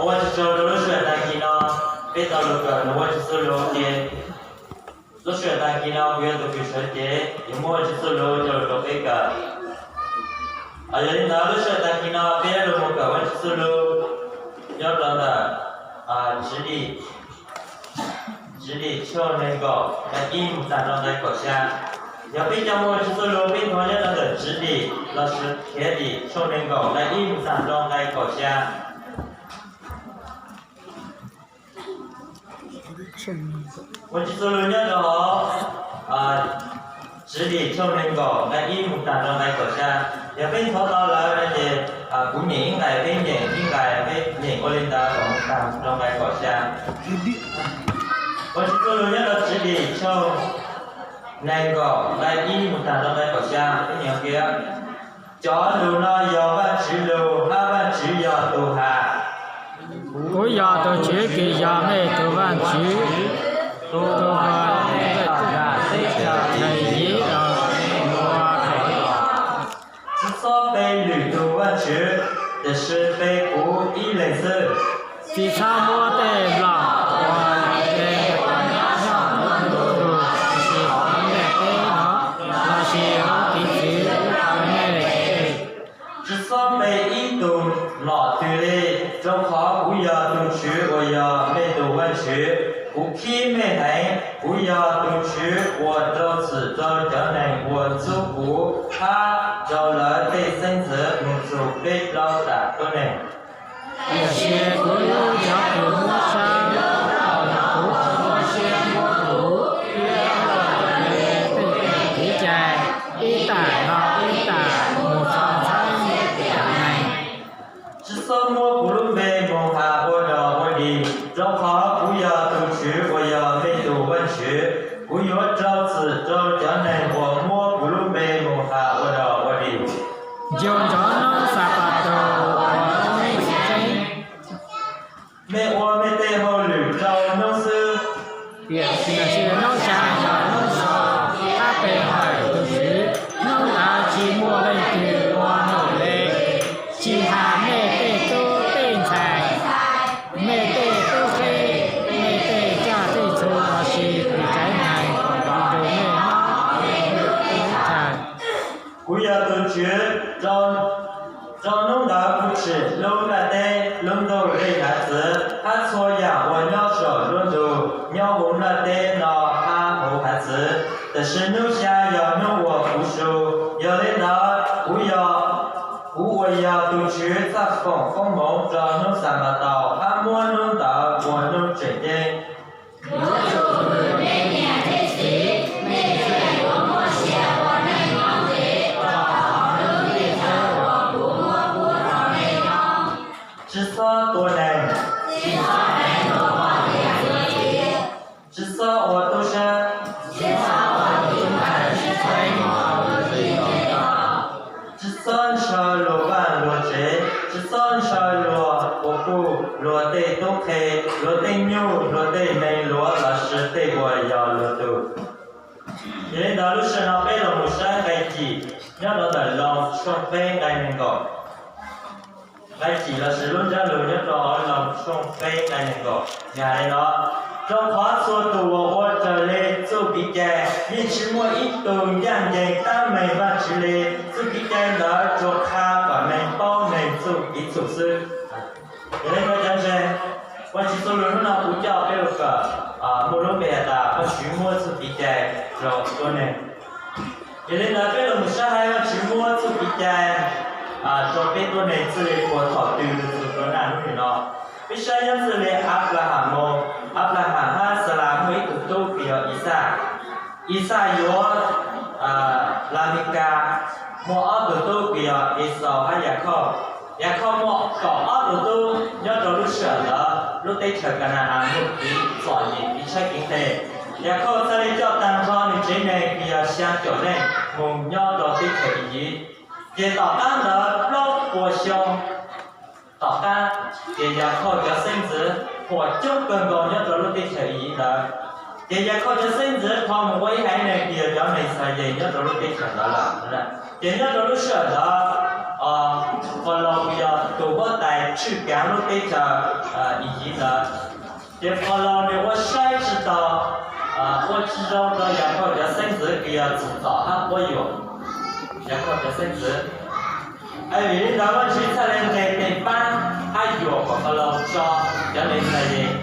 Ua tsaug rau lub sij hawm tag kis no, peb tau los kawm Vajtswv txuj lus ces lub sij hawm tag kis no kuv yog tus kws sawv cev yuav muab Vajtswv txuj lus coj los rau peb kawm. Yog li ntawd lub sij hawm tag kis no peb yuav los mus kawm Vajtswv txuj lus nyob rau ntawm Tswv Dim, Tswv Dim tshooj nees nkaum nqai ib mus txog rau nqai kaum xya. Yog peb coj muaj Vajtswv txuj lus peb nthuav nyob rau ntawm Tswv Dim los sis Khiav Dim tshooj nees nkaum nqai ib mus txog rau nqai kaum xya. Muaj Vajtswv txuj lus nyob rau hauv Tswv Dim tshooj nees nkaum nqai ib mus txog rau nqai kaum xya. Yog peb nthuav tau lawm no ces kuv nyeem ib nqai peb nyeem ib nqai, peb nyeem ua li ntawd kom mus txog rau nqai kaum xya. Muaj Vajtswv txuj lus nyob rau Tswv Dim tshooj nees nkaum nqai ib mus txog rau nqai kaum xya, peb nyeem kiag. Cov lus no yog Vajtswv lus, hab Vajtswv yog tus has. Kuv yog tus Tswv kws yog mej tus Vajtswv, tus uas mej tawm nram teb chaws Iziv los ua kom los. Tsi txhob pe lwm tug vajtswv, tiam sis pe kuv ib leeg xwb. Tsi txhob muab tej lom uas nyob saum lub ntuj, los sis hauv lub ntiaj teb no, los sis hauv kev txwv uas nej tej. Tsi txhob pe ib tug lom twg li, rau qhov kuv yog tus Tswv uas yog mej tus Vajtswv. Kuv khib mej heev, kuv yog tus Tswv uas rau txim rau cov neeg uas ntxub kuv, hab rau lawv tej xeeb ntxwv mus txug peb plaub tag tuab neeg. Tiam sis kuv yuav cov kws muab sab, kuv muaj siab muab kuv tej kev cai ib tag no ib tag mus txog txheeb tag neeg. Tsi txhob muab kuv lub npe mus has ua dog ua dig, rau qhov kuv yog tus Tswv uas yog mej tus Vajtswv. Kuv yuav rau txim rau cov neeg uas muab kuv lub npe mus has ua dog ua dig. Nco ntsoov hnub Xanpataus ua hnub tseem ceeb. Mej ua mej tej hauj lwm rau hnub xwb, tiam sis hnub xya yog hnub so, hab pe hawm tus Tswv. Hnub ntawd tsi muaj leej twg ua num le, tsi has mej tej tub tej ntxhais, mej tej tub qhe, mej tej tsaj tej txhu los sis tus tsaiv nees uas nrug mej nyob ib chaws. Kuv yog tus Tswv, rau hnub ntawd kuv tsim lub nplaj teb, lub ntuj, dej hav txwv, hab txhua yaam uas nyob saum nruab ntug, nyob huv nplaj teb no hab huv hav txwv. Tiam sis hnub xya yog hnub uas kuv su. Yog le ntawd, kuv yog, kuv uas yog tus Tswv txhaj foom koob moov rau hnub Xanpataus hab muab hnub ntawd ua hnub tseem ceeb. Yuav tsum hwm nej niam nej txiv, nej txhua yuav muaj sia ua neej nyob ntev, rau hauv lub ntiaj teb uas kuv muab pub rau nej nyob. Tsi txhob tua neeg. Tsi txhob deev tus poj niam txuas ntxiv. Tsi txhob ua tub sab. Tsi txhob ua tus ntxhais sib txheeb ua tus txiv ncej tog. Tsi txhob ntshaw luag vaj luag tsev. Tsi txhob ntshaw luag quas puj, luag tej tub qhe, luag tej nyuj, luag tej nees luav los sis tej uas yog luag tug. Yog le ntawd lub sij hawm no peb los mus saib nqai cim nyob rau ntawm Loos tshooj peb nqai nees nkaum. Nqai cim los sis lub ntsab lus nyob rau Loos tshooj peb nqai nees nkaum, hais li no: Rau qhov txhua tus uas ua raws le txuj kev cai, yeej tsis muaj ib tug ncaj ncees tab meeg Vajtswv li. Txuj kev cai ntawd tsuas qha kom neeg paub neeg txuj kev txhum xwb. Yog le ntawd cov ntseeg, Vajtswv txuj lus hnub no kuv coj peb ua kawm muaj lub npe has tas Vajtswv muab txuj kev cai rau tuab neeg. Yog le ntawd peb los mus saib hais Vajtswv muab txuj kev cai rau peb tuab neeg txij li puag thaum twg rau txhua naj hnub nim no. Peb saib nyob txij li Anplaham mus, Anplaham hab Xalas muaj ib tug tub kws yog Ixaj. Ixaj yuav Lamekab, muaj ob tug tub kws yog Exaus hab Yakhauj. Yakhauj muaj kaum ob tug tub. Nyob rau lub sij hawm ntawd lub teb chaws Kana-as muaj kev txom nyem kev tshaib kev nqhis. Yakhauj txhaj le coj tag nrho nws tsev neeg kws yog xyaa caum leej mus nyob rau teb chaws Iziv. Ces tom qab ntawd plaub puas xyoo tom qab, ces Yakhauj cov xeeb ntxwv huam coob kawg nkaus nyob rau lub teb chaws Iziv ntawd. Ces Yakhauj cov xeeb ntxwv rho mus ua ib haiv neeg kws yog cov Nexayes nyob rau lub teb chaws ntawd lawm. Ces nyob rau lub sij hawm ntawd Falaus yog tus huab tais tswj kav lub teb chaws Iziv ntawd. Ces Falaus nws ua saib tsis taus, ua tsis zoo rau Yakaus cov xeeb ntxwv kws yog txim txom hab quab yuam Yakaus cov xeeb ntxwv. Vim li ntawd Vajtswv txhaj le nqes tes pab hab yuam kom Falaus tso cov Nexayes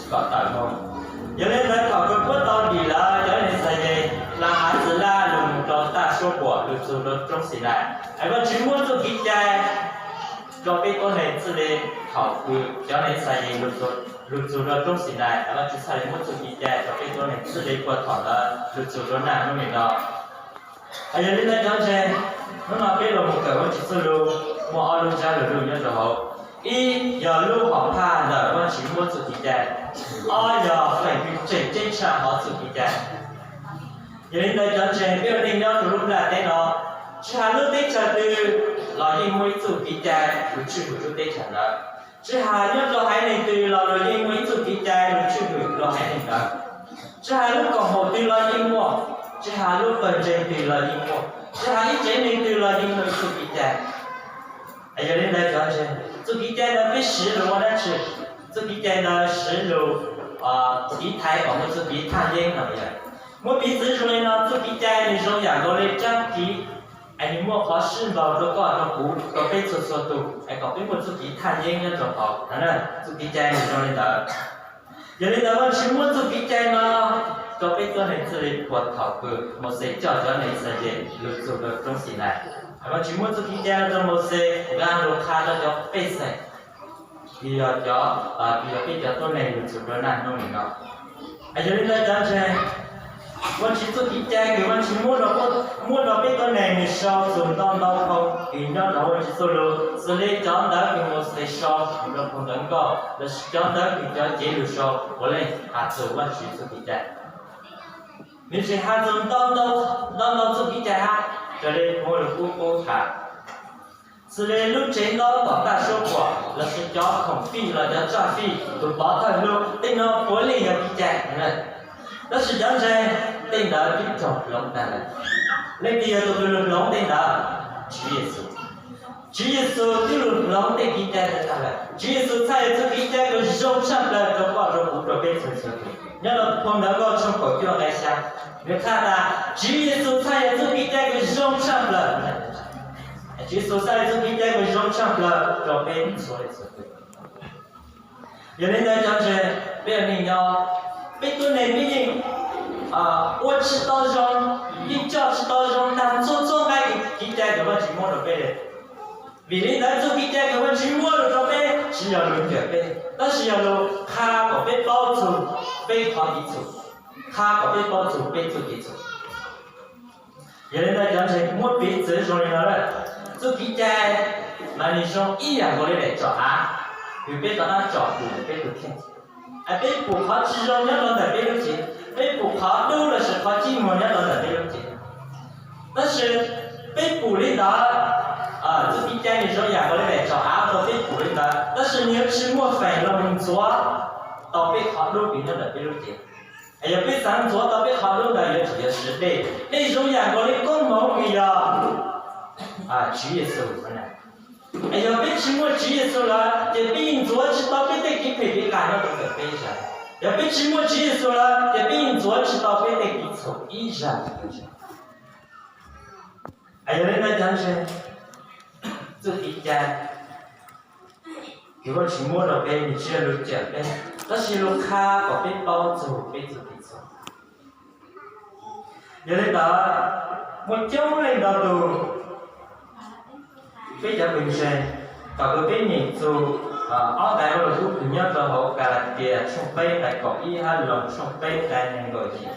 kom tawm mus. Yog li ntawd thaum kws puab tau dim lawv cov Nexayes, Lahaxwlaj lug mus rau taj suab puam lug txug rau roob Xinais, es Vajtswv muab txuj kev cai rau peb tuab neeg txwj le thaum kws cov Nexayes lug txug rau roob Xinais, es Vajtswv txhaj le muab txuj kev cai rau peb tuab neeg txwj le puag thaum ntawd lug txug rau naj hnub nim no. Yog li ntawd cov ntseeg, hnub no peb lug mus kawm Vajtswv txuj lug muaj ob lub ntsab lug lug nyob rau hauv. Ib yog lub hom phaj ntawm Vajtswv muab txuj kev cai, ob yog feem twg tseem ceeb tshaj hov txuj kev cai. Yog li ntawd cov ntseeg, peb ua neej nyob rau lub nplaj teb no, tsis has lub teb chaws twg los yeej muaj ib txuj kev cai lug tswj hwm lub teb chaws ntawd. Tsis has nyob rau haiv neeg twg los luag yeej muaj ib txuj kev cai lug tswj hwm rau haiv neeg ntawd. Tsis has lub koom haum twg los yeej muaj, tsis has lub pawg ntseeg twg los yeej muaj, tsis has ib tsev neeg twg los yeej muaj ib txuj kev cai. Yog li ntawd cov ntseeg, txuj kev cai ntawd peb siv lug ua dab tsi? Txuj kev cai ntawd siv lug tiv thaiv kom muaj txuj kev thaj yeeb no yog. Muab piv txwv zoo li no, txuj kev cai nws zoo yam nkaus li tsab kev, es nws muaj qhov sib ntaus rau koj rau kuv rau peb txhua txhua tus es kom peb muaj txuj kev thaj yeeb nyob rau hauv. Txuj kev cai nws zoo li ntawd. Yog li ntawd Vajtswv muab txuj kev cai no rau peb tuab neeg txwj le puag thaum kws Mauxes coj cov Nexayes lug txug rau roob Xinais. Vajtswv muab txuj kev cai no rau Mauxes nqa lug qha rau cov pej xeem, kws yog cov, kws yog peb cov tuab neeg lug txug rau naj hnub nim no. Yog li ntawd cov ntseeg, Vajtswv txuj kev cai kws Vajtswv muab rau peb tuab neeg nws sau txug ntau ntau phau kws nyob rau Vajtswv txuj lug, xws li cov ntawv kws Mauxes sau mus rau phau ntawv nkauj lossis cov ntawv kws cov cev lug sau puav leej has txug Vajtswv txuj kev cai. Nws tseem has txug ntau ntau txuj kev cai hab, raws li phau Lus Kub Kub has, xws li lub tsev ntaub tom taj suab puam lossis cov khoom fij los cov tsaj fij, tus pov thawj hlub, tej no puav leej yog kev cai. Tab sis cov ntseeg, tej ntawd twb raug hloov tag lawm. Leej twg yog tus kws lug hloov tej ntawd? Tswv Yexus. Tswv Yexus twb lug hloov tej kev cai ntawd tag lawm. Tswv Yexus txhaj le txuj kev cai kws zoo tshaj plawg rau koj rau kuv rau peb txhua txhua tus. Nyob rau phau ntawv nkauj tshooj kaum cuaj nqe xya, nws qha tas Tswv Yexus txhaj le txuj kev cai kws zoo tshaj plawg. Tswv Yexus txhaj le txuj kev cai kws zoo tshaj plawg rau peb txhua txhua tus. Yog li ntawd cov ntseeg, peb ua neej nyob, peb tuab neeg peb yeej ua tsis tau zoo, yeej coj tsis tau zoo tag txhua txhua nqaij kev cai kws Vajtswv muab rau peb li. Vim li ntawd txuj kev cai kws Vajtswv muab lug rau peb tsis yog lug cawm peb, tab sis yog lug qha kom peb paub txug peb qhov kev txhaum, qha kom peb paub txug peb txuj kev txhaum. Yog li ntawd cov ntseeg, muab piv txwv zoo li no lawm, txuj kev cai mas nws zoo ib yam nkaus li daim tsom av kws peb rov qab tsom pum peb tus kheej. Es peb pum qhov tsis zoo nyob rau ntawm peb lub cev, peb pum qhov dub lossis qhov cib muag nyob rau ntawm peb lub cev. Tab sis peb pum li ntawd, txuj kev cai nws zoo yam nkaus li daim tsom av rau peb pum li ntawd, tab sis nws yuav tsis muaj feem los mus ntxuav tau peb qhov dub kws nyob ntawm peb lub cev. Es yog peb xav ntxuav tau peb qhov dub ntawd yuav tsum yog siv dej. Dej zoo yam nkaus li koob hmoov kws yog Tswv Yexus. Es yog peb tsis muaj Tswv Yexus lawm ces peb yeej ntxuav tsis tau peb tej kev phem kev qas nyob rau ntawm peb ib zaug. Yog peb tsis muaj Tswv Yexus lawm ces peb yeej ntxuav tsis tau peb tej kev txhaum ib zaug. Yog li ntawd cov ntseeg, txuj kev cai kws Vajtswv muab rau peb nws tsis yog lug cawm peb, tab sis lug qha kom peb paub txug peb txuj kev txhaum. Yog li ntawd, muaj coob leej ntau tus, peb cov kws ntseeg, thaum kws peb nyeem txug ob nqai Vajluskub kws nyob rau hauv Kalatias tshooj peb nqai kaum ib hab Loos tshooj peb nqai nees nkaum yim,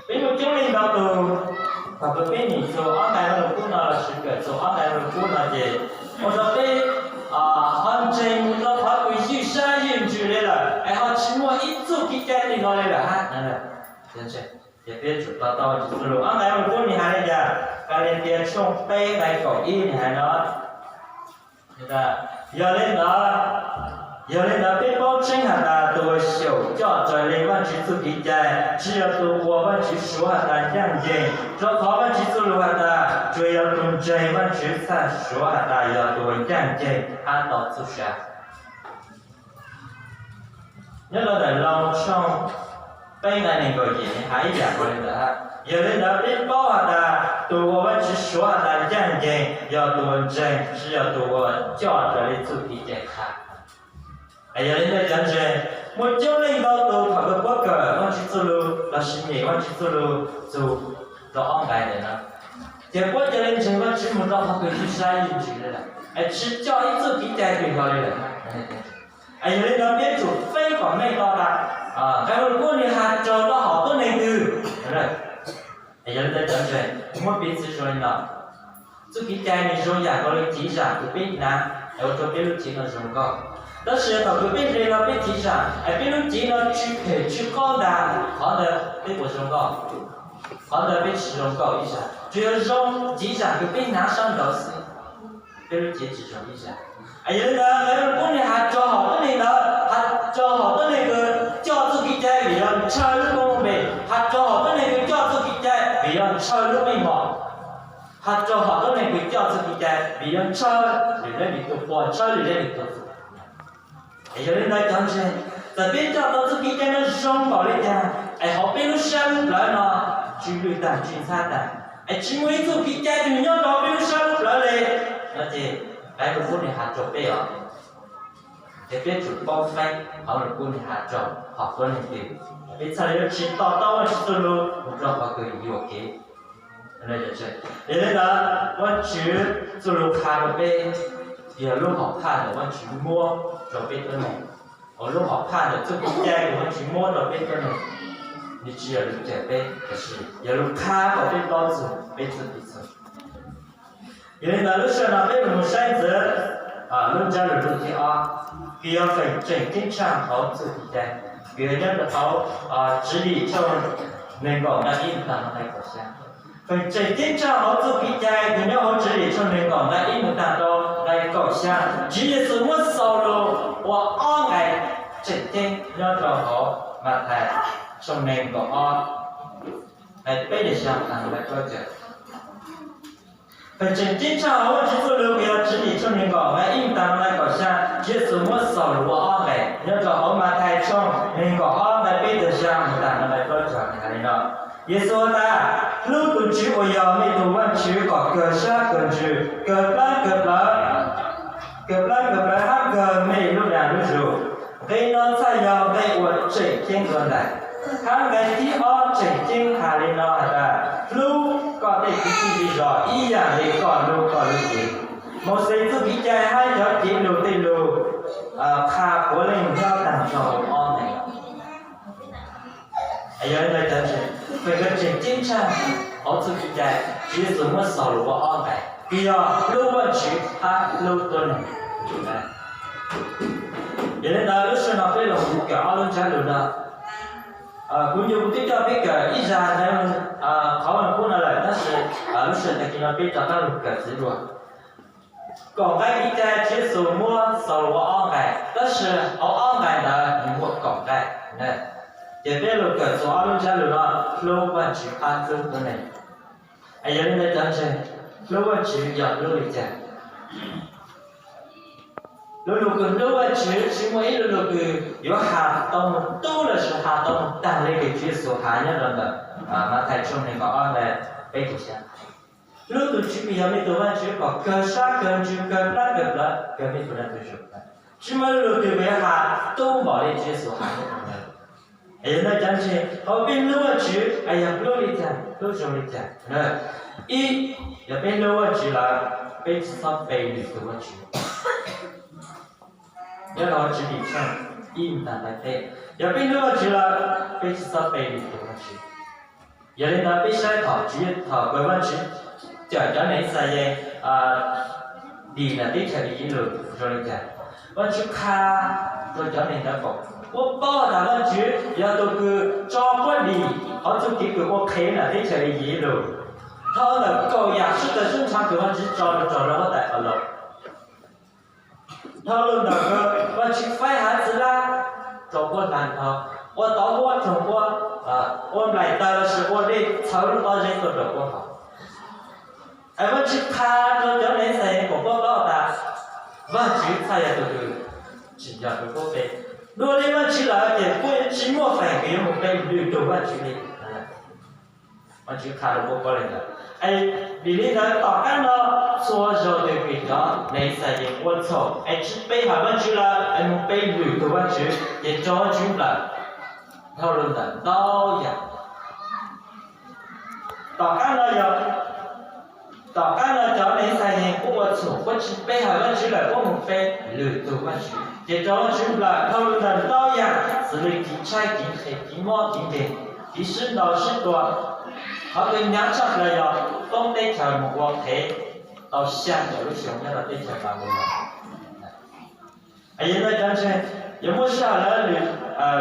peb muaj coob leej ntau tus, thaum kws peb nyeem txug ob nqai Vajluskub no lossis kawm txug ob nqai Vajluskub no ces ua rau peb ho ntseeg mus rau qhov kws ywj sab ywj ntsws li lawm es ho tsis muaj ib txuj kev cai li no li lawm hab. Ces peb tsum to taub Vajtswv txuj lug. Ob nqai Vajluskub nws hais li cas? Kalatias tshooj peb nqai kaum ib nws hais no, yog li ntawd, Yog li ntawd peb paub tseeb has tas tus uas xyaum coj raws li Vajtswv txuj kev cai tsis yog tus uas Vajtswv suav has tas ncaj ncees, rau qhov Vajtswv txuj lus has tas tsuas yog tus ntseeg Vajtswv txhaj suav has tas yog tus uas ncaj ncees hab tau txuj sa. Nyob rau ntawm Loos tshooj peb nqai nees nkaum yim nws has ib yam nkaus li ntawd. Yog li ntawd peb paub has tas tus uas Vajtswv suav has tas ncaj ncees yog tus uas ntseeg, tsis yog tus uas coj raws li txuj kev cai qha. Yog li ntawd cov ntseeg, muaj coob leej ntau tus thaum kawg puab kawm Vajtswv txuj lus lossis nyeem Vajtswv txuj lus txug rau ob nqai ntawm no, ces puab ca le ntseeg Vajtswv mus rau qhov kws txuj sa ib ntsis li lawm, es tsis coj ib txuj kev cai twg hlo li lawm. Yog li ntawd peb tsum feeb kom meej tau tas nqai hu lus kub nwg has raug rau hom tuab neeg twg. Yog li ntawd cov ntseeg, muab piv txwv zoo li no, txuj kev cai nws zoo yam nkaus li cev zam kws peb hnav es ua rau peb lub cev no zoo nkauj. Tab sis thaum kws peb hle los peb cev zam es peb lub cev no tsis phem tsis qaub ntag, qhov ntawd peb puas zoo nkauj? Qhov ntawd peb tsis zoo nkauj ib zag. Tsuas yog zoo cev zam kws peb hnav sab nraud xwb, peb lub cev tsis zoo ib zag. Yog li ntawd nqai hu lus kub nwg has raug hom tuab neeg ntawd, has raug hom tuab neeg kws coj txuj kev cai vim yog ntshaw lub koob npe, has raug hom tuab neeg kws coj txuj kev cai vim yog ntshaw lub meej mom, has raug hom tuab neeg kws coj txuj kev cai vim yog ntshaw lwm leej lwm tug quas, ntshaw lwm leej lwm tug txuj. Yog li ntawd cov ntseeg, txawm peb coj tau txuj kev cai no zoo npaum li cas es hauv peb lub sab lub plawv no tsis lwj tag tsis ntxhab tag, es tsis muaj ib txuj kev cai twg nyob rau peb lub sab lub plawv li, no ces nqai hu lus kub nwg has raug peb os. Ces peb tsum paub feeb hauv lus kub nwg has raug hom tuab neeg twg, peb txhaj le yuav tsis to taub Vajtswv txuj lus mus rau qhov kws yuam kev. Yog li ntawd, Vajtswv txuj lus qha rau peb yog lub hom phaj ntawm Vajtswv muab rau peb tuab neeg, uas lub hom phaj ntawm txuj kev cai kws Vajtswv muab rau peb tuab neeg, nws tsis yog lus cawm peb, tab sis yog lus qha kom peb paub txug peb txuj kev txhua. Yog li ntawd lub sij hawm no peb mus saib ntxiv lub ntsab lus lub thib ob, kws yog feem tseem ceeb tshaj hauv txuj kev cai, kws yog nyob rau hauv Tswv Yim tshooj nees nkaum nqai ib mus tag rau nqai kaum xya. Feem tseem ceeb tshaj hauv txuj kev cai kws nyob hauv Tswv Yim tshooj nees nkaum nqai ib mus tag rau nqai kaum xya, Tswv Yexus muab xaus lus ua ob nqai tseem ceeb nyob rau hauv Mathais tshooj nees nkaum ob nqai peb caug xya mus tag nqai kaum xya. Feem tseem ceeb tshaj hauv Vajtswv txuj lus kws yog Tswv Yim tshooj nees nkaum nqai ib mus tag rau nqai kaum xya, Tswv Yexus muab xaus lus ua ob nqai nyob rau hauv Mathais tshooj nees nkaum ob nqai peb caug xya mus tag rau nqai plaub caug, nws has li no: Yexus has tas, hlub tus Tswv uas yog mej tug Vajtswv kom kawg sab kawg ntsws, kawg plab kawg plawv, kawg plab kawg plawv hab kawg mej lub dag lub zug. Nqe no txhaj yog nqe uas tseem ceeb dua ntais. Hab nqe thib ob tseem ceeb has li no has tas, hlub koj tej kwv tij zej zos ib yam li koj hlub koj lub cev. Mauxes txuj kev cai hab cov cev lus tej lus qha puav leej nyob tag nrho ob nqe. Yog li ntawd cov ntseeg, feem kawg tseem ceeb tshaj hauv txuj kev cai, Tswv Yexus muab xaus lus ua ob nqe, kws yog hlub Vajtswv hab hlub tuab neeg. Yog li ntawd lub sij hawm no peb los mus kawm ob lub ntsab lus no. Kuv nco kuv twb coj peb kawm ib zag ntawm qhov lus kub no lawm, tab sis lub sij hawm tag kis no peb rov qab los kawm txiv dua. Kaum nqai kev cai Tswv Yexus muab xaus lus ua ob nqai, tab sis hauv ob nqai ntawd nws muaj kaum nqai. Ces peb los kawm txug ob lub ntsab lus no, hlub Vajtswv hab hlub tuab neeg. Yog li ntawd cov ntseeg, hlub Vajtswv yog hlub li cas? Lub lus kws hlub Vajtswv tsis muaj ib lub lus kws yuav has tau mus tub lossis has tau mus tag li kws Tswv Yexus has nyob rau ntawm Mathais tshooj nees nkaum ob nqai peb caug xya. Hlub tus Tswv kws yog mej tug Vajtswv kom kawg sab kawg ntsws kawg plab kawg plawv kawg mej tug dag tug zug. Tsis muaj lub lus twg kws yuav has tub npaum li Tswv Yexus has nyob rau ntawd. Yog li ntawd cov ntseeg, thaum peb hlub Vajtswv yog hlub li cas, hlub zoo li cas? Ib, yog peb hlub Vajtswv lawm, peb tsis txhob pe lwm tus vaj tswv. Nyob rau Tswv Dim tshooj ib mus tag nqai peb, yog peb hlub Vajtswv lawm, peb tsis txhob pe lwm tus vaj tswv. Yog li ntawd peb saib thaum Tswv, thaum kws Vajtswv cawm cov neeg Yixalayees dim nram teb chaws Iziv lug zoo li cas, Vajtswv qha rau cov neeg ntawd kom puab paub tas Vajtswv yog tus kws tso puab dim hauv txuj kev kws ua qhev nram teb chaws Iziv lug, dhau ntawm kaum yam sib tawg sib ntshav kws Vajtswv tso lug rau huab tais Falaus. Dhau los ntawm Vajtswv faib hav txwv lab rau puab hla nrho, ua tauv huab rau puab, ua nplaim taws los sis ua dej txhawv lub pob zeb tuaj rau puab haus. Es Vajtswv qha rau cov neeg Yixalayees kom puab paub tas Vajtswv txhaj yog tus kws tsim nyog rau puab pe. Dua li Vajtswv lawm ces puab tsis muaj feem kws yuav mus pe lwm tus vajtswv li. Vajtswv qha rau puab paub li ntawd. Es vim li ntawd tom qab no txhua zaug twg kws cov neeg Yixalayees ua txhaum es tsis pe hawm Vajtswv lawm es mus pe lwm tus vajtswv ces raug Vajtswv nplawm dhau los ntawm ntau yam. Tom qab no yog, tom qab no cov neeg Yixalayees puab ua txhaum, puab tsis pe hawm Vajtswv lawm, puab mus pe lwm tus vajtswv ces raug Vajtswv nplawm dhau los ntawm ntau yam, xws li kiv tshaib, kiv nqhis, kiv mob, kiv nkeeg, kiv sib ntaus sib tua. Qhov kws hnyav tshaj plaws yog poob teb chaws mus ua qhev tau xya caum lub xyoo nyob rau teb chaws Babulos. Yog li ntawd cov ntseeg, yuav muaj sij hawm lawm,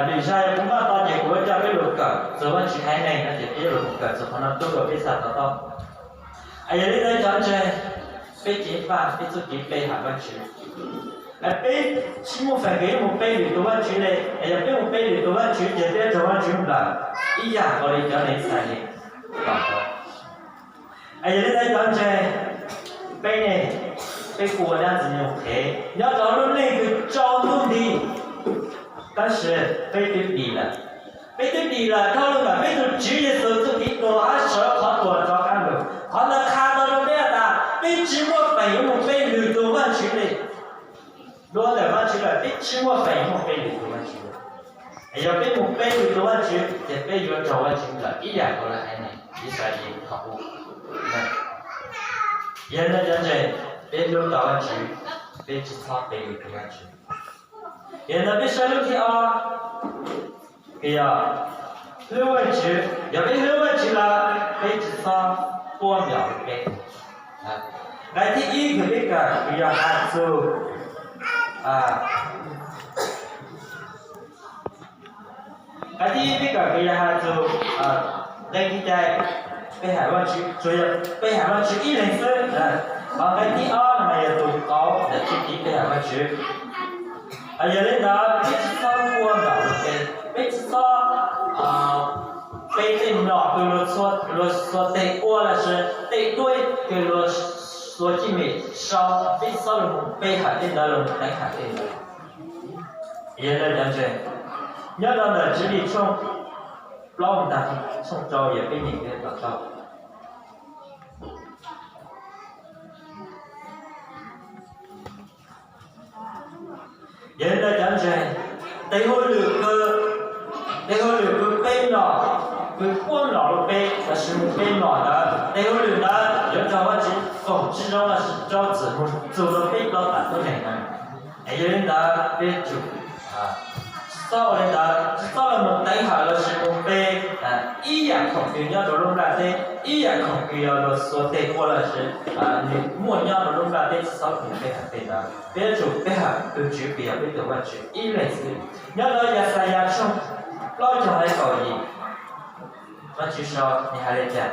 lwm zag yog kuv npaj tau ces kuv yuav coj peb los kawm txog Vajtswv haiv neeg no ces peb yuav los kawm txog qhov no tuaj kom peb xav to taub. Yog li ntawd cov ntseeg, peb ceev faj peb txuj kev pe hawm Vajtswv. Peb tsis muaj feem kws yuav mus pe lwm tus vajtswv li, yog peb mus pe lwm tus vajtswv ces peb raug Vajtswv nplawm ib yam nkaus li cov neeg Yixalayees. Yog li ntawd cov ntseeg, peb ne, peb kuj ua dab ntxwg nyoog qhev nyob rau lub neej kws tsaus ntuj nti, tab sis peb twb dim lawm. Peb twb dim lawm dhau los ntawm peb tus Tswv Yexus txuj kev tuag hab sawv qhov tuag rov qab los. Qhov ntawd qha tau rau peb tas peb tsis muaj feem yuav mus pe lwm tus vajtswv li. Dua ntawm Vajtswv lawm peb tsis muaj feem yuav mus pe lwm tus vajtswv li. Yog peb mus pe lwm tus vajtswv ces peb yuav raug Vajtswv nplawm ib yam nkaus li haiv neeg Yixalayees thaum ub. Yog li ntawd cov ntseeg, peb hlub tau Vajtswv, peb tsis txhob pe lwm tus vajtswv. Yog li ntawd peb saib lub thib ob, kws yog hlub Vajtswv. Yog peb hlub Vajtswv lawm peb tsis txhob quab nplom rau peb. Nqe thib ib kws peb kawm kws yog has txug, nqe thib ib peb kawm kws yog has txug nqe kev cai, peb hawm Vajtswv, tsuas yog peb hawm Vajtswv ib leeg xwb. Ho nqe thib ob no mas yog tus qauv ntawm txuj kev peb hawm Vajtswv. Yog li ntawd peb tsis txhob quab nplom rau peb, peb tsis txhob pe tej nom kws luag xuas teg ua los sis tej duab kws luag xuas cij mem sau, peb tsis txhob los pe hawm tej ntawd, los teev hawm tej ntawd. Yog li ntawd cov ntseeg, nyob rau ntawm Tswv Lis tshooj plaub mus tag tshooj rau yog peb nyeem thiab to taub. Yog li ntawd cov ntseeg, tes hauj lwm kws, tes hauj lwm kws pe nom, kws quab nom rau peb los sis mus pe nom ntawd, tes hauj lwm ntawd yuav raug Vajtswv foom tsis zoo los sis rau txim mus txug rau peb plaub tuab neeg na. Es yog li ntawd peb tsum tsis txhob ua li ntawd, tsis txhob los mus teev hawm los sis mus pe ib yam khoom kws nyob rau lub nplaj teb, ib yam khoom kws yog luag xuas teg ua los sis nws muaj nyob rau lub nplaj teb, tsis txhob mus pe hawm tej ntawd. Peb yuav tsum pe hawm tus Tswv kws yog peb tus Vajtswv ib leeg xwb. Nyob rau Yaxayas tshooj plaub caug hais kaum yim, Vajtswv sau nws hais li cas?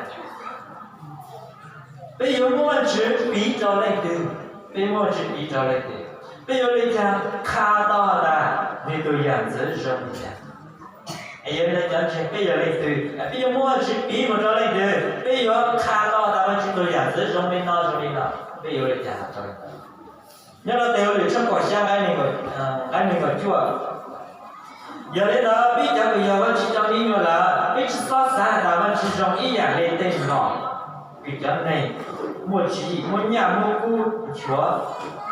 Peb yuav muab Vajtswv piv rau leej twg? Peb muab Vajtswv piv rau leej twg? Peb yuav li cas qha tau has tas nws tus yam ntxwv zoo li cas? Es yog li ntawd cov ntseeg, peb yog leej twg? Peb yuav muab Vajtswv piv mus rau leej twg? Peb yuav qha tau has tas Vajtswv tus yam ntxwv zoo li no zoo li no, peb yuav li cas has rau leej twg? Nyob rau tes hauj lwm tshooj kaum xya nqe nees nkaum cuaj. Yog li ntawd peb cov kws yog Vajtswv cov me nyuam lawm, peb tsis txhob xav has tas Vajtswv zoo ib yam li tej nom kws cov neeg muaj tswv yim muab nyaj muab kub nchuav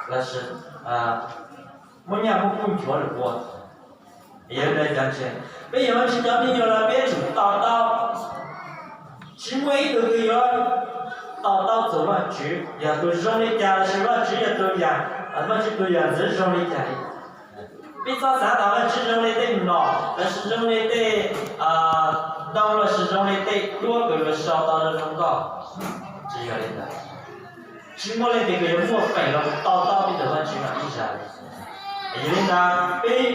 los sis muab nyaj muab kub nchuav lawm ua. Yog li ntawd cov ntseeg, peb yog Vajtswv cov me nyuam lawm peb yuav tsum to taub. Tsis muaj ib tug twg yuav to taub txug Vajtswv yog tus zoo li cas los sis Vajtswv yog tus yam, Vajtswv tus yam ntxwv zoo li cas li. Peb txhob xav tas Vajtswv zoo li tej nom los sis zoo li tej ntoo los sis zoo li tej duab kws luag sau tau zoo zoo nkauj. Tsis yog li ntawd. Tsis muaj leej twg kws yuav muaj feem los to taub peb tus Vajtswv no ib zag li. Yog li ntawd peb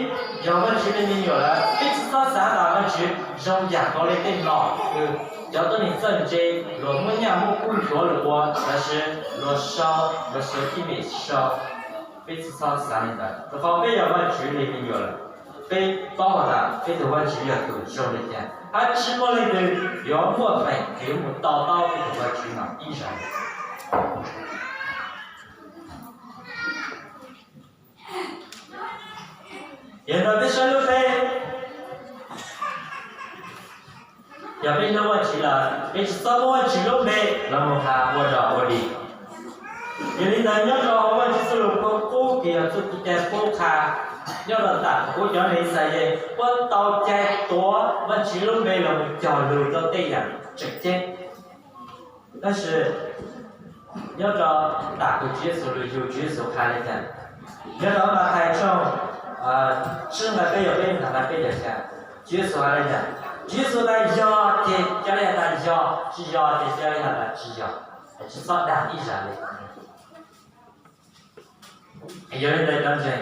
yog Vajtswv li me nyuam lawm, peb tsis txhob xav tas Vajtswv zoo yam nkaus li tej nom kws cov tuab neeg txawj ntse luag muab nyaj muab kub nchuav lawm ua los sis luag sau, luag sau cij mem sau. Peb tsis txhob xav li ntawd, rau qhov peb yog Vajtswv li me nyuam lawm. Peb paub hais tias peb tus Vajtswv yog tus zoo li cas, hab tsis muaj leej twg yuav muaj feem yuav mus to taub peb tus Vajtswv no ib zaug. Yog no peb saib lub peb, yog peb hlub Vajtswv lawm, peb tsis txhob muab Vajtswv lub npe los mus has ua dog ua dig. Yog li ntawd nyob rau Vajtswv txoj lus qub, qub kws yog txuj ci cai qub qha, nyob rau tam kuv cov neeg Yixalayees puab tau cai tuav Vajtswv lub npe los mus cog lug rau tej yam tseem ceeb. Tab sis nyob rau tam kws Tswv Yexus lug yug, Tswv Yexus qha li cas? Nyob rau Mathais tshooj tsib nqai peb, yog peb nqai peb caug xya, Tswv Yexus has li cas? Tswv Yexus tas yog ces ca le has tas yog, tsis yog ces ca le has tas tsis yog, tsis txhob dag ib zag li. Yog li ntawd cov ntseeg,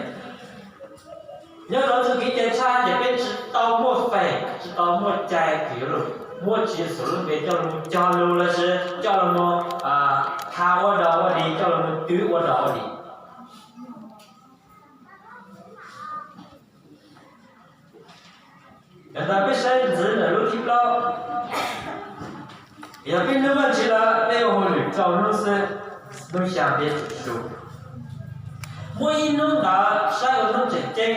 nyob rau txuj kev cai tshaj ces peb tsis tau muaj feem, tsis tau muaj cai kws yuav muab Tswv Yexus lub npe coj lug cog lug lossis coj lug has ua dog ua dig, coj lug twv ua dog ua dig. Yog tas peb saib ntxiv ntawm lub thib plaub, yog peb hlub Vajtswv lawm peb ua hauj lwm rau hnub xwb, hnub xya peb tsum su. Muaj ib hnub ntawd saib ua hnub tseem ceeb,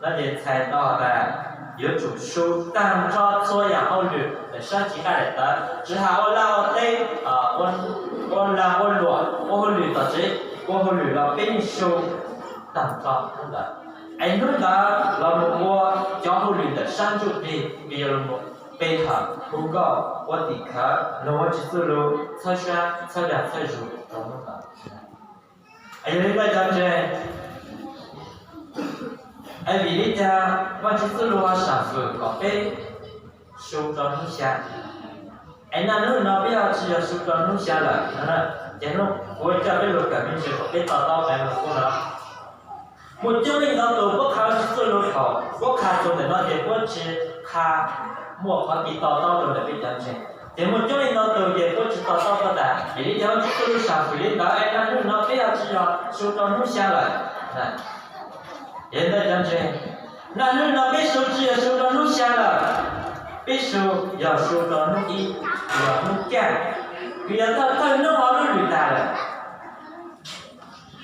no ces txhais tau tas yuav tsum su tag nrho txhua yam hauj lwm ntawm sab tsev kab daim tawv, tsis has ua laj ua teb, ua lag ua luam, ua hauj lwm tom tsev, ua hauj lwm los peb yeej su tag nrho hnub ntawd. Es hnub ntawd los mus ua cov hauj lwm ntawm sab ntsuj plig kws yog los mus pe hawm, hu nkauj, ua tim khawv, mloog Vajtswv txuj lus, txhawb sab txhawb dag txhawb zug rau hnub ntawd. Yog li ntawd cov ntseeg, es vim li cas Vajtswv txuj lus ho sam fwm kom peb su rau hnub xya? Es naj hnub no peb ho tsis yog su rau hnub xya lawm no? Ces hnub kuv coj peb lug kawm me ntsis kom peb to taub qee lus kub no. Muaj coob leej ntau tus puab qha Vajtswv txuj lus thaum puab qha txug ntawm no ces puab tsis qha muaj qhov kis to taub rau ntawm peb cov ntseeg. Ces muaj coob leej ntau tus ces puab tsis to taub puab tas, vim li cas Vajtswv txuj lus sam fwm li ntawd es naj hnub no peb ho tsis yog su rau hnub xya lawm? Yog li ntawd cov ntseeg, naj hnub no peb su tsis yog su rau hnub xya lawm, peb su yog su rau hnub ib, yog hnub kaj, kws yog thawj thawj hnub hauv lub lwm tag lawm.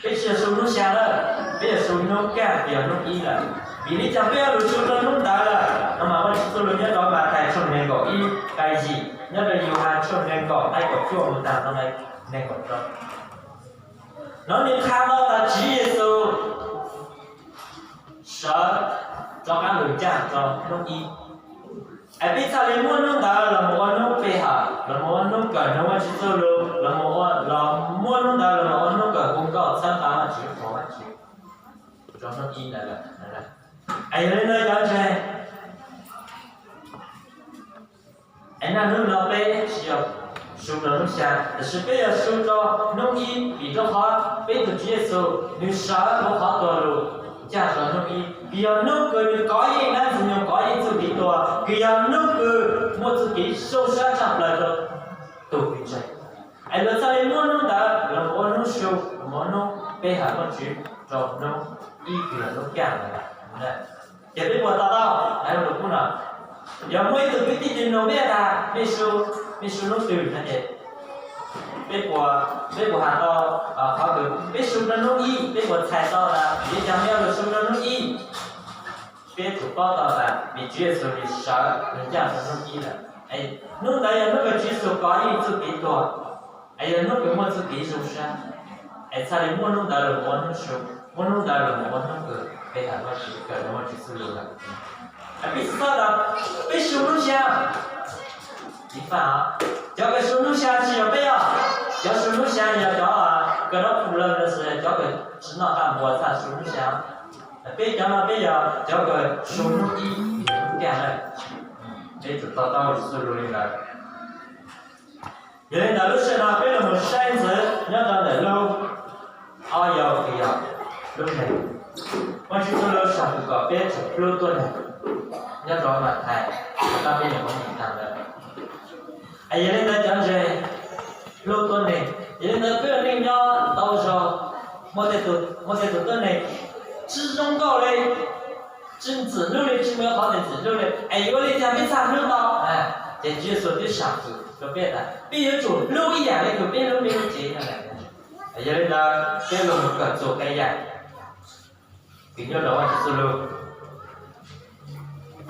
Peb tsis yog su hnub xya lawm, peb yog su hnub kaj, yog hnub ib lawm. Vim li cas peb yuav lug su rau hnub ntawd lawm no mas Vajtswv txuj lus nyob rau Mathais tshooj nees nkaum ib nqai yim, nyob rau Yauhas tshooj nees nkaum nqai kaum cuaj mus tag rau nqai nees nkaum rau. No nws qha tau tas Tswv Yexus sawv rov qab lug ncaj rau hnub ib. Es peb txhaj le muab hnub ntawd los mus ua hnub pe hawm, los mus ua hnub kawm mloog Vajtswv txuj lus, los mus ua, los muab hnub ntawd los mus ua hnub kawm hu nkauj txhawb nqa Vajtswv, thov Vajtswv rau hnub ib ntawd lawm. Es yog li ntawd cov ntseeg, es naj hnub no peb tsis yog su rau hnub xya, tab sis peb yog su rau hnub ib, vim rau qhov peb tus Tswv Yexus nws sawv hauv qhov tuag lug ncaj rau hnub ib, kws yog hnub kws nws kov yeej dab Ntxwg Nyoog, kov yeej txuj kev tuag, kws yog hnub kws muaj txuj kev zoo sab tshaj plaws rau tus kws ntseeg. Es luag txhaj le muab hnub ntawd los ua hnub su, los ua hnub pe hawm Vajtswv rau hnub ib kws yog hnub kaj ntawd. Ces peb puas to taub lus kub no? Yog muaj ib tug kwv tij twg nug peb tas mej su, mej su hnub twg no ces peb puas, peb puas has tau qhov kws peb su rau hnub ib, peb puas txhais tau tas vim li cas mej yuav lug su rau hnub ib? Peb tsum paub tau tas vim Tswv Yexus nws sawv nws ncaj rau hnub ib lawm. Hnub ntawd yog hnub kws Tswv Yexus kov yeej txuj kev tuag, es yog hnub kws muaj txuj kev zoo sab, es txhaj le muab hnub ntawd los ua hnub su, muab hnub ntawd los ua hnub kws pe hawm Vajtswv, kawm Vajtswv txuj lus lawm. Peb tsis txhob tas peb su hnub xya. Cov kws su hnub xya tsis yog peb os, cov su hnub xya yog cov kws dob phu lawm los sis cov kws tsis noj qab npua txhaj su hnub xya. Peb cov no peb yog cov kws su hnub ib, hnub kaj lawm. Peb tsum to taub Vajtswv txuj lus li ntawd. Yog li ntawd lub sij hawm no peb los mus saib ntxiv nyob rau ntawm lub ob yau kws yog hlub neeg. Vajtswv txuj lus sam fwm kom peb tsum hlub tuab neeg. Nyob rau Mathais, tab peb nyuam qhuav mus tag ntawd. Es yog li ntawd cov ntseeg, hlub tuab neeg, yog li ntawd peb ua neej nyob tau zoo, Muaj tej tus, muaj tej tus tuab neeg tsi zoo nkauj li, tsi ntxim hlub li, tsi muaj qhov ntxim hlub li, es yuav ua li cas peb txhaj hlub tau? Ces Tswv Yexus twb sam hwm rau peb tas peb yuav tsum hlub ib yam li kws peb hlub peb lub cev no. Yog li ntawd peb los mus kawm txuas qee yam kws nyob rau Vajtswv txuj lug.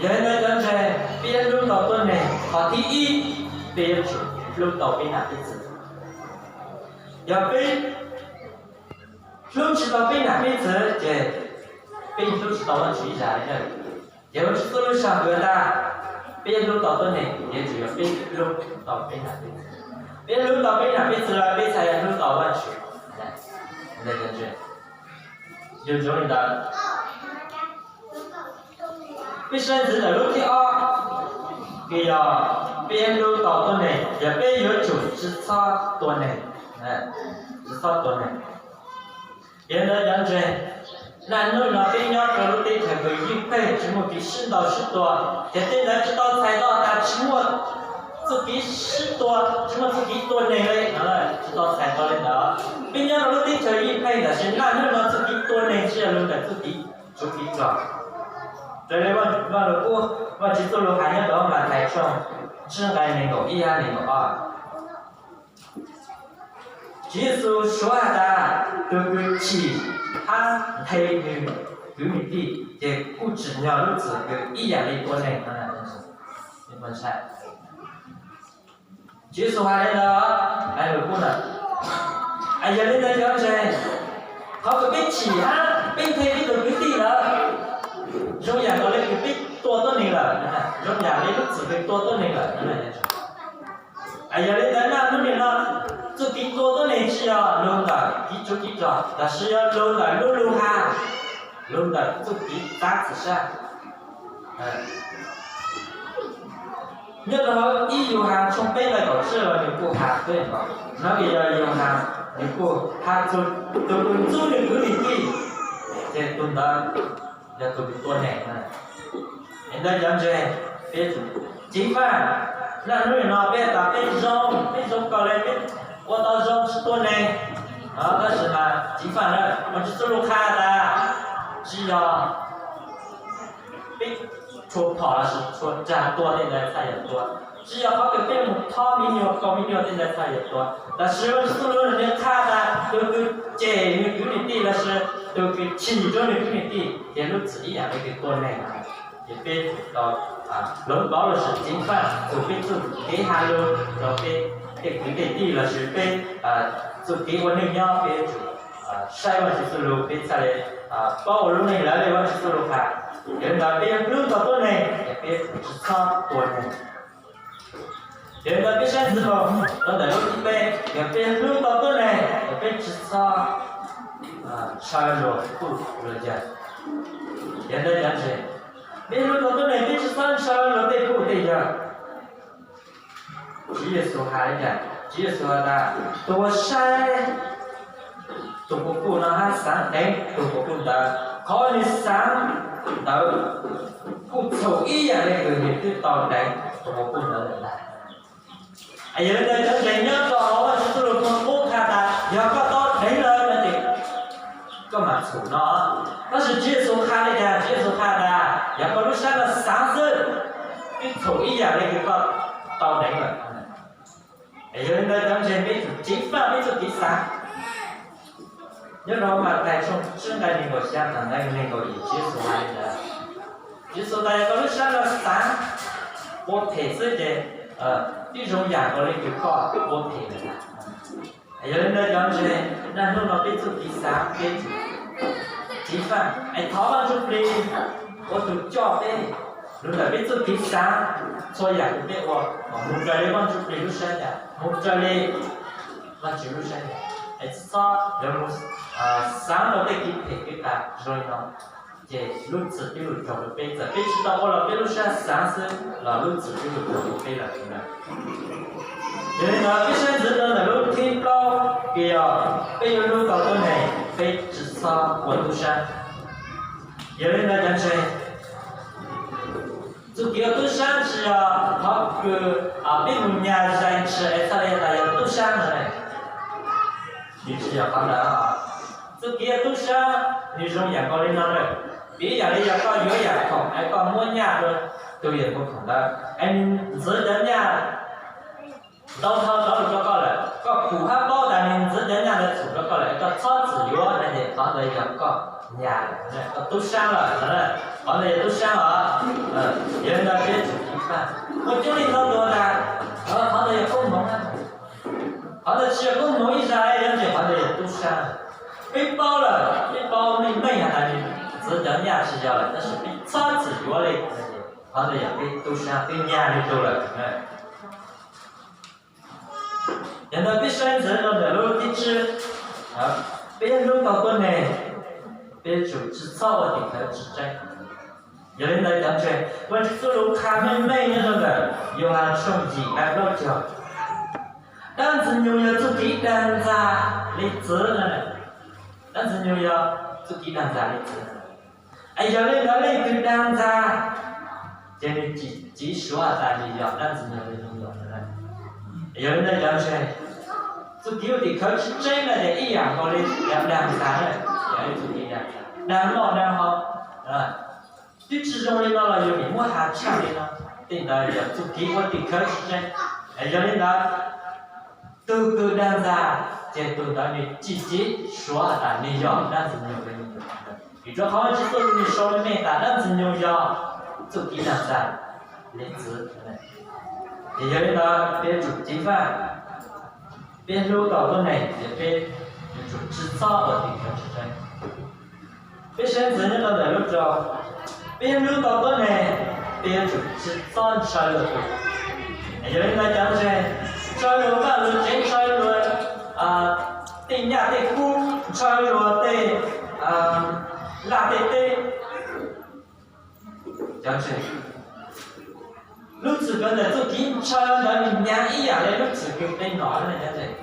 Yog li ntawd cov ntseeg, peb yuav hlub tau tuab neeg, qhov thib ib, peb yuav tsum hlub tau peb nam peb txwv. Yog peb hlub tsis tau peb nam peb txwv ces peb hlub tsis tau Vajtswv ib zag li na. Ces Vajtswv txuj lug sam hwm tas peb yuav hlub tau tuab neeg, yuav tsum yog peb hlub tau peb nam peb txwv. Peb hlub tau peb nam peb txwv lawm peb txhaj yuav hlub tau Vajtswv. Yog zoo li ntawd, peb saib ntxiv ntawm lub thib ob, kws yog peb hlub tau tuab neeg, yog peb yuav tsum tsi txhob tua neeg. Tsi txhob tua neeg. Yog li ntawd cov ntseeg, naj nub no peb nyob rau lub teb chaws kws yeej pheej tsi muaj kev sib ntaus sib tua, ces tej ntawd tsi tau txhais tau tas tsi muaj txuj kev sib tua, tsi muaj txuj kev tua neeg li no, tsi tau txhais tau li ntawd. Peb nyob rau lub teb chaws yeej pheej tab sis naj nub no txuj kev tua neeg tsi yog lug ntawm txuj kev tshuv kev rog. Raws li Vaj Lug Kub, Vajtswv txuj lug has nyob rau Mathais tshooj tsib nqai nees nkaum ib hab nees nkaum ob. Tswv Yexus suav has tas, tug kws chim hab nthe nws kwv nws tij ces kuj tsim nyog lub txim kws ib yam li tua neeg no. Tswv Yexus has li ntawd, Vaj Lug Kub na. Yog li ntawd cov ntseeg, qhov kws peb chim hab peb nthe peb tug kwv tij lawm zoo yam nkaus li kws peb tua tuab neeg lawm, zoo yam li lub txim kws tua tuab neeg lawm. Yog li ntawd naj nub nim no txuj kev tua tuab neeg tsi yog lug ntawm kev tshuv kev rog, tab sis yog lug ntawm lub lug has, lug ntawm txuj kev txav txim sab. Nyob rau hauv ib Yauhas tshooj peb nqai kaum tsib los nws kuj has peb nkaus, no kws yog Yauhas nws kuj has txug tug kws ntxub nws kwv nws tij, ces tug ntawd yog tug kws tua neeg. Yog li ntawd cov ntseeg, peb ceev faj, naj nub nim no peb tas peb zoo, peb zoo kawg li, peb ua tau zoo tsi tua neeg, tab sis mas ceev faj na, Vajtswv txuj lug qha tas tsi yog peb tshua phom lossis tshua tsag tua tej ntawd txhaj yog tua, tsi yog qhov kws peb mus thob me nyuam kaus me nyuam tej ntawd txhaj yog tua, tab sis Vajtswv txuj lug nws qha tas tug kws cem nws kwv nws tij lossis tug kws chim rau nws kwv nws tij ces lub txim ib yam li kws tua neeg. Ces peb tsum tau hloov pauv lossis ceev faj txug peb txuj kev has lug rau peb tej kwv tej tij lossis peb txuj kev ua neej nyob, peb tsum saib Vajtswv txuj lug peb txhaj le paub ua lub neej raws li Vajtswv txuj lug qha. Yog li ntawd peb yuav hlub tau tuab neeg, yog peb tsi txhob tua neeg. Yog li ntawd peb saib ntxiv mus rau ntawm lub thib peb, yog peb hlub tau tuab neeg, yog peb tsi txhob ntshaw luag txuj luag yawg. Yog li ntawd cov ntseeg, peb hlub tau tuab neeg peb tsi txhob ntshaw luag tej txuj tej yawg. Tswv Yexus has li cas? Tswv Yexus has tas, tug uas saib tug quas puj no hab xaav deev tug quas puj ntawd, qhov nws xaav ntawd kuj txhaum ib yam li kws nws twb tau deev tug quas puj ntawd lawm ntag. Yog li ntawd cov ntseeg, nyob rau hauv Vajtswv txuj lug kuj qha tas yog koj tau deev lawm no ces koj mam txhaum no. Tab sis Tswv Yexus qha li cas? Tswv Yexus qha tas yog koj lub sab no xaav xwb, twb txhaum ib yam li kws koj tau deev lawm. Yog li ntawd cov ntseeg, peb tsum ceev faj peb txuj kev xaav. Nyob rau Mathais tshooj tsib nqai nees nkaum xya txog nqai nees nkaum yim, Tswv Yexus has li ntawd. Tswv Yexus tas yog koj lub sab no xaav ua phem xwb ces twb zoo yam nkaus li kws koj ua phem lawm ntag. Yog li ntawd cov ntseeg, naj hnub no peb txuj kev xaav peb tsum ceev faj es thov Vaj Ntsuj Plig ua tug coj peb lug ntawm peb txuj kev xaav, txhua yam kws peb ua kom moog raws li Vaj Ntsuj Plig lub sab ncauj, moog raws li Vajtswv lub sab ncauj, es txhob yuav moog xaav rau tej kev phem kev qas zoo li no, ces lub txim twb lug raug rau peb. Txawm peb tsis tau ua los peb lub sab xaav xwb los lub txim twb lug raug rau peb lawm. Yog li ntawd peb saib ntxiv rau ntawm lub thib plaub, kws yog peb yuav hlub tau tuab neeg, peb tsis txhob ua tub sab. Yog li ntawd cov ntseeg, txuj kev ua tub sab tsis yog qhov kws peb mus nyas zais ntshis es txhaj le tas yog tub sab no, nws tsis yog qhov ntawd. Txuj kev tub sab nws zoo yam nkaus li no lawm, piv yam li yog koj yuav yam khoom es koj muab nyaj rau tus yawm mus khoom ntawd es nws ntxiv cov nyaj ntau dhau rov los rau koj lawm, koj pum hab paub tas nws ntxiv cov nyaj ntawd txhum rau koj lawm, koj txhob txwm yuav no ces qhov ntawd yog koj nyas lawm, koj tub sab lawm. Qhov ntawd yog tub sab os. Yog li ntawd peb tsum ceev faj. Muaj coob leej ntau tus tas qhov ntawd yog koob hmoov, qhov ntawd tsis yog koob hmoov ib zaug, yog tias qhov ntawd yog tub sab. Peb paub lawm, peb paub meej meej has tas nws ntxiv cov nyaj tsis yog lawm, tab sis peb txhob txwm yuav li, qhov ntawd yog peb tub sab, peb nyas li tus lawm. Yog ntawd peb saib ntxiv rau ntawm lub thib tsib, peb hlub tau tuab neeg, peb yuav tsum tsis txhob ua tim khawv tsis tseeb. Yog li ntawd cov ntseeg, Vajtswv txuj lus qha meej meej nyob rau ntawm Yauhas tshooj yim nqai plaub caug, dab ntxwg nyoog yog txuj kev dag ntxa li txwv no. Dab ntxwg nyoog yog txuj kev dag ntxa li txwv. Es yog li ntawd leej twg dag ntxa, ces nws tsis, tsis suav tas nws yog dab ntxwg nyoog li ntawd. Yog li ntawd cov ntseeg, txuj kev ua tim khawv tsis tseeb no ces ib yam nkaus li yog dag ntxa na, yog ib txuj kev dag ntxa, dag noj dag haus. Twb tsis zoo li no los yus nim muab has tshaj li no, tej ntawd yog txuj kev ua tim khawv tsis tseeb. Yog li ntawd, tus kws dag ntxa, ces tus ntawd nws tsis, tsis suav tas nws yog dab ntxwg nyoog li ntawd. Vim rau qhov Vajtswv txuj lus nws sau meej meej tas dab ntxwg nyoog yog txuj kev dag ntxa li txwv. Ces yog li ntawd peb yuav tsum ceev faj, peb hlub tau tuab neeg ces peb yuav tsum tsis txhob ua tim khawv tsis tseeb. Peb saib ntxiv nyob rau ntawm lub rau, peb hlub tau tuab neeg, peb yuav tsum tsis txhob ntshaw luag tus. Yog li ntawd cov ntseeg, ntshaw luag vaj luag tsev, ntshaw luag tej nyaj tej kub, ntshaw luag tej laj tej teb. Cov ntseeg, lub txwm kawg ntawm txuj kev ntshaw ntawd nws hnyav ib yam li lub txwm kws peb mlom.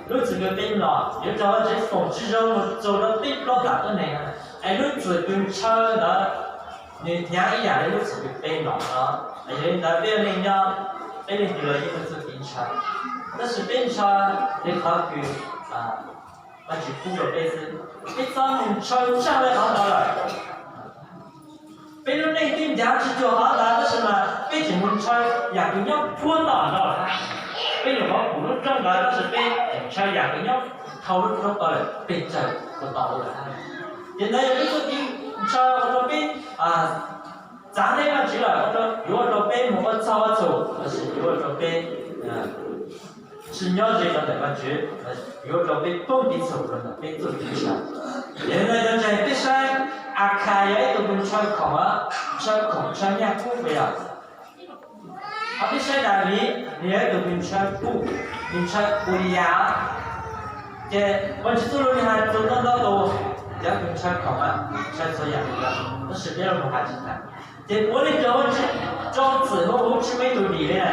Lub txwm kws peb mlom yuav raug Vajtswv foom tsis zoo mus txog rau tib plaub ntawm tuab neeg, es lub txwm kws ntshaw ntawd nws hnyav ib yam li lub txwm kws peb mlom no. Yog li ntawd peb ua neej nyob, peb leej twg los yeej muaj txuj kev ntshaw, tab sis peb ntshaw li qhov kws Vajtswv pub rau peb xwb. Peb txhob mus ntshaw tshaj li qhov ntawd lawm. Peb lub neej twb ncav tsis cuag qhov ntawd tab sis mas peb tseem mus ntshaw yam kws nyob puag tom no lawm. Peb nyuam qhuav pum lub roob ntawd tab sis peb tseem ntshaw yam kws nyob dhau lub roob ko lawm, pes tsawg puag tom lawm. Ces ntawd yog peb txuj kev ntshaw ua rau peb txav neb Vajtswv lawm, yuav ua rau peb mus ua txhaug ua txhum, tab sis yuav ua rau peb tsis nyob ze rau ntawm Vajtswv, yuav ua rau peb poob kev txhaum rau ntawm peb txuj kev ntshaw. Yog li ntawd cov ntseeg, peb saib Akhas yog ib tug kws ntshaw khoom, ntshaw khoom ntshaw nyaj kub puas yog? Ho peb saib Daviv, nws yog ib tug kws ntshaw kub, nws ntshaw Ulias. Ces Vajtswv txuj lus nws hais txog ntau ntau tus cov kws ntshaw khoom, ntshaw txhua yam li ntawd, tab sis peb los mus hais tsis tag. Ces puav leej raug Vajtswv tso txim huv huv tsis muaj ib tug dim li na.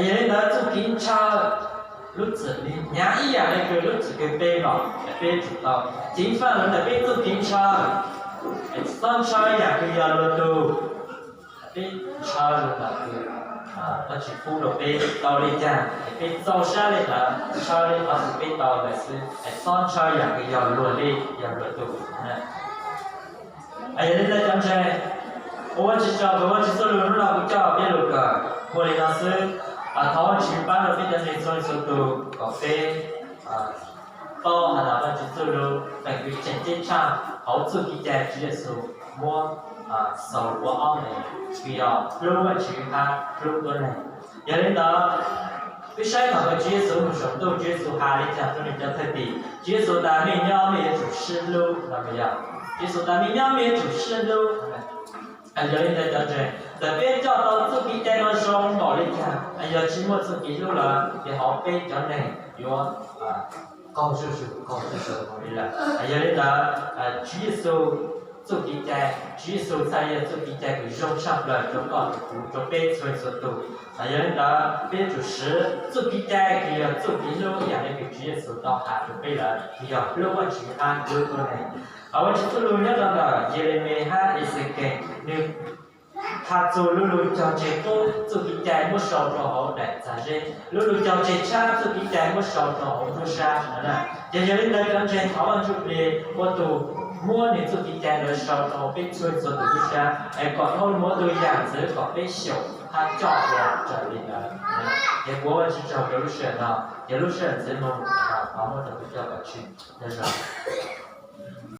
Yog li ntawd txuj kev ntshaw lub txwm nws hnyav ib yam li kws lub txwm kws peb mlom, peb tsum tau ceev faj los ntawm peb txuj kev ntshaw, txhob ntshaw yam kws yog luag tug. Peb ntshaw li ntawd kws Vajtswv pub rau peb tau li cas es peb txaus sab li ntawd, ntshaw li qhov kws peb tau ntawd xwb, txhob ntshaw yam kws yog luag li, yog luag tug. Yog li ntawd cov ntseeg, ua Vajtswv tsaug, Vajtswv txuj lus hnub no kuv coj peb lus kawm muaj li no xwb. Thov Vajtswv pab rau peb cov ntseeg txhua leej txhua tus kom peb paub has tas Vajtswv txuj lus feem kws tseem ceeb tshaj hauv txuj kev cai Tswv Yexus muab xaus ua ob me, kws yog hlub Vajtswv hab hlub tuab neeg. Yog li ntawd, peb saib thaum kws Tswv Yexus mus saum ntuj, Tswv Yexus has li cas rau nws cov thwj tim? Tswv Yexus tas, mej nyob mej yuav tsum sib hlub no puas yog? Tswv Yexus tas, mej nyob mej yuav tsum sib hlub. Yog li ntawd cov ntseeg, txawm peb coj tau txuj kev cai no zoo npaum li cas, yog tsis muaj txuj kev hlub lawm ces hauv peb cov neeg yuav qaug zuj zus, qaug zuj zus li lawm. Yog li ntawd, Tswv Yexus txuj kev cai, Tswv Yexus txhaj yog txuj kev cai kws zoo tshaj plaws rau koj, rau kuv, rau peb txhua txhua tus. Yog li ntawd peb yuav tsum siv txuj kev cai kws yog txuj kev hlub ib yam li kws Tswv Yexus tau has rau peb lawm, yog hlub Vajtswv hab hlub tuab neeg. Vajtswv txuj lus nyob rau ntawm Yelemis hab Exekees, nws Txhaj txug lub lug cog tseg qub txuj kev cai muab sau rua hauv daim txag zeb, lub lug cog tseg tshab txuj kev cai muab sau rua hauv nruab sab no na. Ces yog le ntawd cov ntseeg thov Vaajtswv plig ua tug muab nwg txuj kev cai ntawd sau rua hauv peb txhua txhua tug nruab sab, es kom Paulus muab tug yaam ntxwv kom peb xyaum hab coj ua raws le ntawd. Ces kuv ua Vaajtswv tsaug rua lub sij hawm no, ces lub sij hawm ntxiv moog thov muab rua kuv coj kom tshwm. Nyob zoo.